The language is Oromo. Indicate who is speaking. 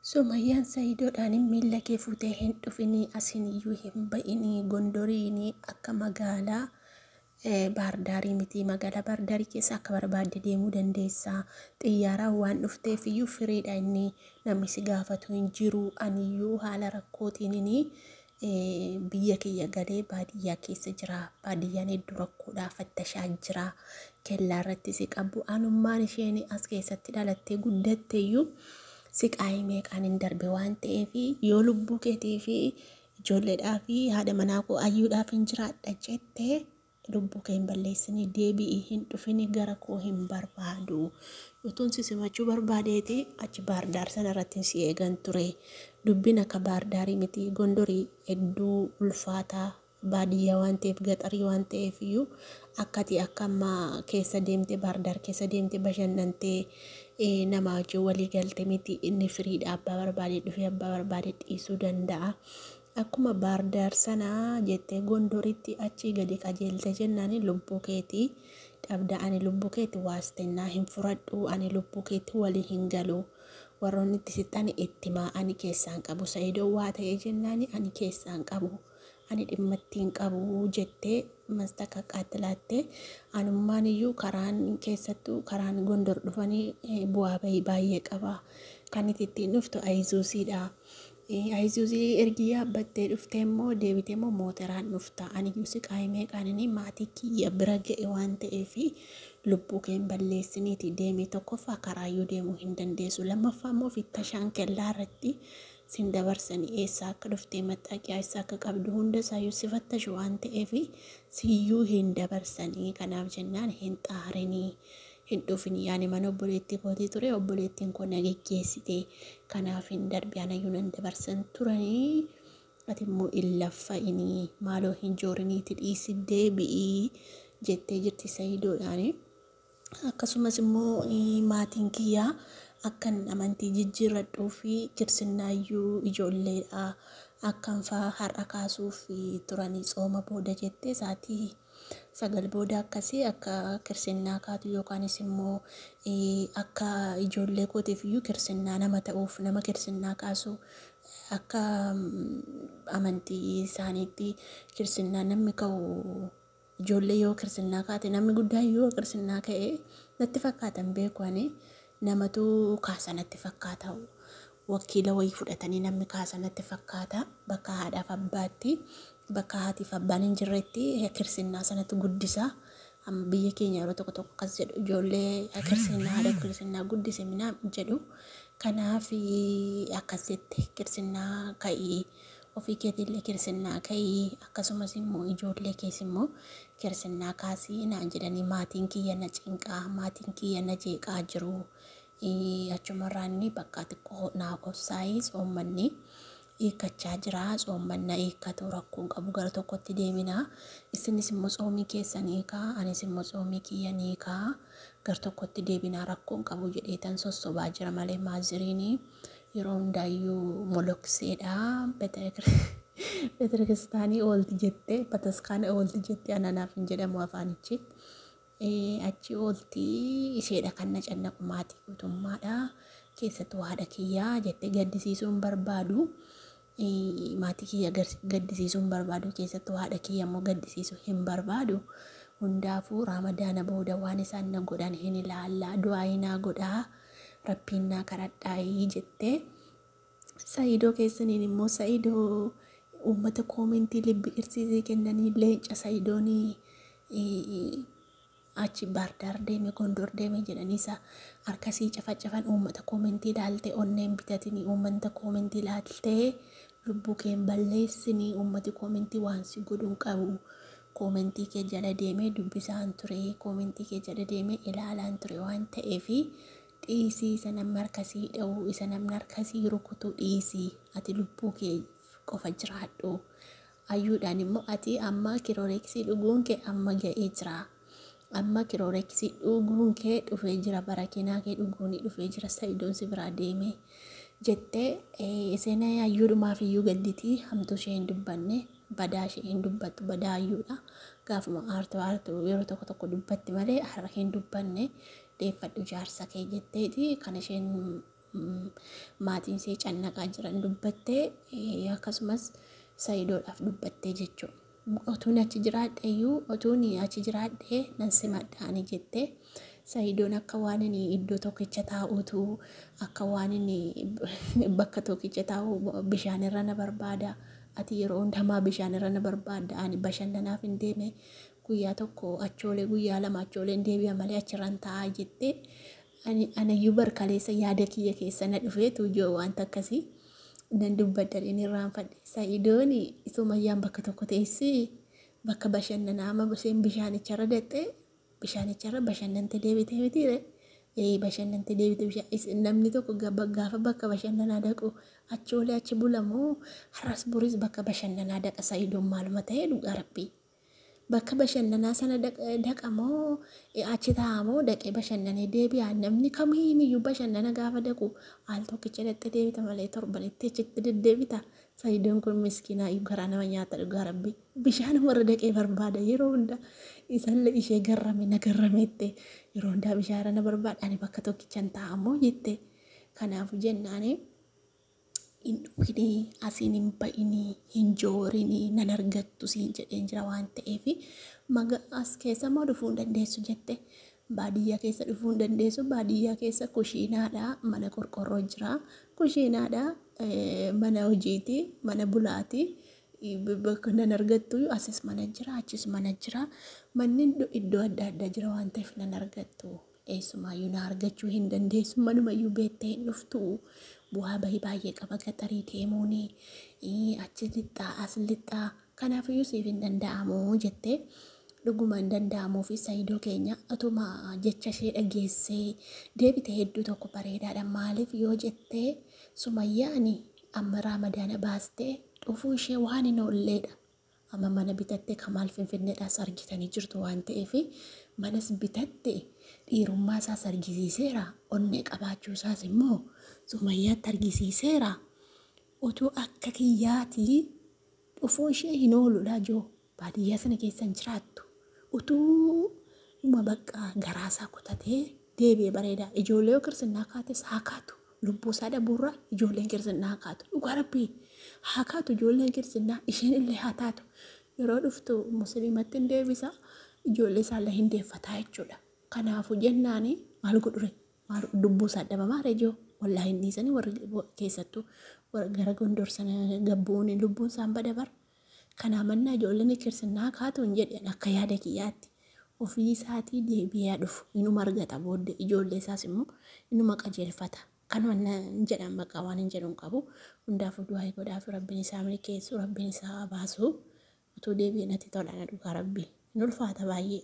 Speaker 1: Sumayyaan Sayidoodhaan miilla kee fuutee hin dhufinii asiniyyuu hin ba'inii Gondoriinii akka magaalaa Baardaarii miti. Magaalaa Baardaarii keessa akka barbaadde deemuu dandeessa. Xiyyaaraan waan dhufteef iyyuu firiidha inni namni si gaafatu hin jiru. Aniyyuu haala rakkootiinini biyya kiyya galee baadiyyaa keessa jira. Baadiyyaan hedduu rakkoodha. Fattashaa jira. Kellaa irratti si qabu. Anummaan isheen as keessatti dhalattee guddatte iyyuu siqaayii meeqaan hin darbe waan ta'eef yoo lubbuu keetii fi ijoolleedhaa fi haadha manaa koo ayyuudhaaf hin jiraadha jettee lubbuu kee hin balleessinii deebi'ii hin dhufini gara koo hin barbaadu. Utuun si simachuu barbaadeeti achi baardaar sana irratti si eegan ture. Dubbiin akka baardaarii miti Gondorii hedduu ulfaataa baadiyyaa waan ta'eef gaxarii waan ta'eef iyyuu akkati akka amma keessa deemte baardaar keessa deemte bashannantee nama wajjin walii galte miti inni firiidha abbaa barbaade dhufee abbaa barbaade dhiisuu danda'a. Akkuma baardaar sana jettee Gondoritti achii gadi qajeelte jennaan lubbuu keetii dhabda ani lubbuu keetti waastinnaa hin furadhu ani lubbuu keetti walii hin galu warroonni itti sixxani ittimaa ani keessaan qabu Sa'idoo waa ta'ee jennaan ani keessaan qabu ani dhimma itti hin qabu jettee mastaka qaattilaatte anummaan iyyuu karaan keessattuu karaan Gondor dhufanii bu'aa bahii baay'ee qaba kan itti ittiin dhuftu ayizuusiidha. Ayizuuzii ergi yaabbattee dhuftee immoo deebitee immoo mooteraan dhufta. Ani iyyuu siqaayii meeqaan maatii kiyya bira ga'e waan ta'eef lubbuu kee hin balleessiniiti deemii tokkoffaa karaayyuu deemuu hin dandeessu. Lammaffaa immoo fittashaan kellaa irratti sin dabarsanii eessaa akka dhuftee maxxaaqiyaa eessaa akka qabdu hunda isaayyuu si fattashu waan ta'eef siyyuu hin dabarsanii kanaaf jennaan hin xaarinii. Hin dhufin yaani mana obboleettii kootii ture obboleettiin koo na geggeessite kanaaf hin darbe anayyuu nan dabarsan turanii ati immoo hin laffa'inii maaloo hin jooriniiti dhiisi deebi'ii jettee jirti Sayidoodhaani. Akkasumas immoo maatiin kiyyaa akkan amantii jijjiirradhuu fi kirsinnaayyuu ijoolleedha akkan faa har'a kaasuuf turanii tsooma booda jettee saatii 9 booda akkasii akka kirsinnaa kaatu yookaanis immoo akka ijoollee kootiif iyyuu kirsinnaa nama ta'uuf nama kirsinnaa kaasu akka amantii isaaniitti kirsinnaa namni ka'u ijoollee yoo kirsinnaa kaate namni guddaan yoo kirsinnaa ka'e natti fakkaata hin beeku ani namatu kaasa natti fakkaata wakiila wayii fudhatanii namni kaasa natti fakkaata bakka haadhaaf abbaatti bakka haatiif abbaan hin jirretti kirsinnaa sanatti guddisa Amma biyya keenya yeroo tokko tokko akkas jedhu ijoollee kirsinnaa haadha kirsinnaa guddise minaa jedhu kanaaf akkas jette kirsinnaa ka'ii ofii keetiillee kirsinnaa ka'ii akkasumas immoo ijoollee kees immoo kirsinnaa kaasii naan jedhanii maatiin kiyya na cinqaa maatiin kiyya na jeeqaa jiru Achumarraa inni bakka xiqqoo naa obsaayi tsoommanni hiikkachaa jira. Tsoommanna hiikkatu rakkoon qabu gara tokkotti deemina. Isinis immoo tsoomii keessan hiikaa anis immoo tsoomii kiyyan hiikaa gar tokkotti deebinaa rakkoon qabu jedheetan sossobaa jira malee maaziriin yeroo hundaayyuu molokseedha. Beetekiristaanii oolti jettee bataskaana oolti jettee ananaaf hin jedhamu afaanichi. Achi oolti isheedha kan na cannaqu maatii guutummaadha. Keessattuu haadha kiyyaa jettee gaddisiisuu hin barbaadu. Maatii kiyya gaddisiisuu hin barbaadu. Keessattuu haadha kiyya immoo gaddisiisuu hin barbaadu. Hundaafuu raamadaana booda waan isaan na godhan hin ilaalla. Du'aayii naa godhaa. Rabbiin naa kadhadhaayii jettee. Sa'idoo keessaniin immoo Sa'idoo uummata koomentii libbi qirsiisii kennanii leenca Sa'idoonii achi baardaar deeme gondor deeme jedhanii isa harkasii cafacafan uummata koomentii ilaalte onneen bitatinii uummata koomentii ilaaltee lubbuu kee hin balleessinii uummati koomentii waan si godhu hin qabu koomentii kee jala deemee dubbisaan ture koomentii kee jala deemee ilaalaan ture waan ta'eefi dhiisii isa namni harkasii dha'u isa namni harkasii rukutu dhiisii ati lubbuu kee qofa jiraadhu Ayyuudhaan immoo ati amma kirooreeksii dhuguun kee amma ga'ee jira. Amma kirooreeksii dhuguun kee dhufee jira barakinaa kee dhuguun dhufee jira sa'idoon si biraa deeme jettee isheen ayyuudhumaaf iyyuu gadditi hamtuu ishee hin dubbanne badaa ishee hin dubbattu badaa ayyuudha. Gaafuma aartu aartu yeroo tokko tokko dubbatti malee har'a hin dubbanne deeffadhu jaarsa kee jetteeti kan isheen maatiin ishee cannaqaa jiran dubbattee, akkasumas Sayidoodhaaf dubbattee jechuudha. Otuun achi jiraadhe iyyuu, otuun achi jiraadhe nan simadhaani jettee, Sayidoon akka waan inni iddoo tokkicha taa'utu, akka waan inni bakka tokkicha taa'u bishaan irra na barbaada. Ati yeroo hundamaa bishaan irra na barbaadda. Ani bashannanaaf hin deeme, guyyaa tokko achoolee, guyyaa lama achoolee hin deebi'a malee achirran taa'aa jettee. Ani anayyuu barkaleessa yaada kiyya keessa na dhufee tuujoo wanta akkasii nan dubbadha, inni irraanfadhe. Sayidoon Sumayyaan bakka tokko teessee bakka bashannanaa, amma isheen bishaanicharra daqxee bishaanicharra bashannante deebitee mitiire? Ee, bashannante deebite. Bishaan namni tokko gaafa bakka bashannanaa dhaqu achi oolee achi bulamoo har'as boris bakka bashannanaa dhaqa. Sayidoon maaluma ta'ee dhugaa rabbii? Bakka bashannanaa sana dhaqamoo achi taa'amoo dhaqee bashannanee deebi'a? Namni kamiiniyyuu bashannana gaafa dhaqu al tokkicha dhaqxee deebita malee torbanitti achitti deddeebita? Sayidoon kun miskiinaa garaa nama nyaata dhugaa rabbii. Bishaan warra dhaqee barbaada yeroo hunda. Isallee ishee garrame na garrameette, yeroo hundaa bishaan na barbaada, ani bakka tokkichan taa'amoo jette. Kanaafuu jennaani hin dhufinii, asiin hin ba'inii, hin joorinii, nan argattu siin jedheen jira waan ta'eef, maga as keessa immoo dhufuu hin dandeessu jette. Baadiyyaa keessa dhufuu hin dandeessu. Baadiyyaa keessa kushiinaadha, mana qorqorroo jira, kushiinaadha, mana hojiiti, mana bulaati. Bakka nan argattu, asis mana jira, achis mana jira, manni iddoo adda addaa jira waan ta'eef nan argattu. Eessumaayyuu na argachuu hin dandeessu, manumayyuu beektee hin dhuftu. Bu'aa bahii baay'ee qaba gaxarii deemuuni, achi lixxaa as lixxaa, kanaafiyyuu siif hin danda'amu jettee. Dhuguma hin danda'amuu fi Sayidoo keenya otuma jecha ishee dhageessee deebite hedduu tokko bareedaadha. Maaliif yoo jettee, Sumayyaani amma Raamadaana baastee dhufuu ishee waan hin oolleedha. Amma mana bitattee Kamaal Finfinneedhaas argitanii jirtu waan ta'eef, manas bitatte, dhiirummaa isaas argisiiseera, onnee qabaachuu isaas immoo Sumayyaatti argisiiseera. Otuu akka kiyyaatii dhufuu ishee hin ooludha joo, baadiyyaa sana keessa hin jiraattu. Utuu uma bakka garaasaa kutatee deebi'ee bareeda. Ijoollee yoo kirsinnaa kaates haa kaatu. Lubbuu isaa dhabuurra ijoolleen kirsinnaa haa kaatu. Dhugaa rabbii haa kaatu ijoolleen kirsinnaa, isheen illee haa taatu. Yeroo dhuftu musliimatti hin deebisa, ijoollee isaallee hin deeffataa jechuudha. Kanaafuu jennaani maal godhure? Maal lubbuu isaa dhabamaa rejoo? Wallaahi hin dhiisanii, warri keessattuu gara Gondor sana gabbuun lubbuun isaan bada bara. Kanaa mannaa ijoolleen kirsinnaa kaatu hin jedhan akka yaada kiyyaatti. Ofii isaatii deebi'ee dhufu inuma argata, booddee ijoollee isaas immoo inuma qajeelfata. Kanuma hin jedhan, maqaa waan hin jedhu hin qabu. Hundaafuu du'aa godhaaf, rabbiin isaa milkeessu, rabbiin isaa baasu. Utuu deebi'ee natti tola na dhugaa rabbii. Hin ulfaata baay'ee.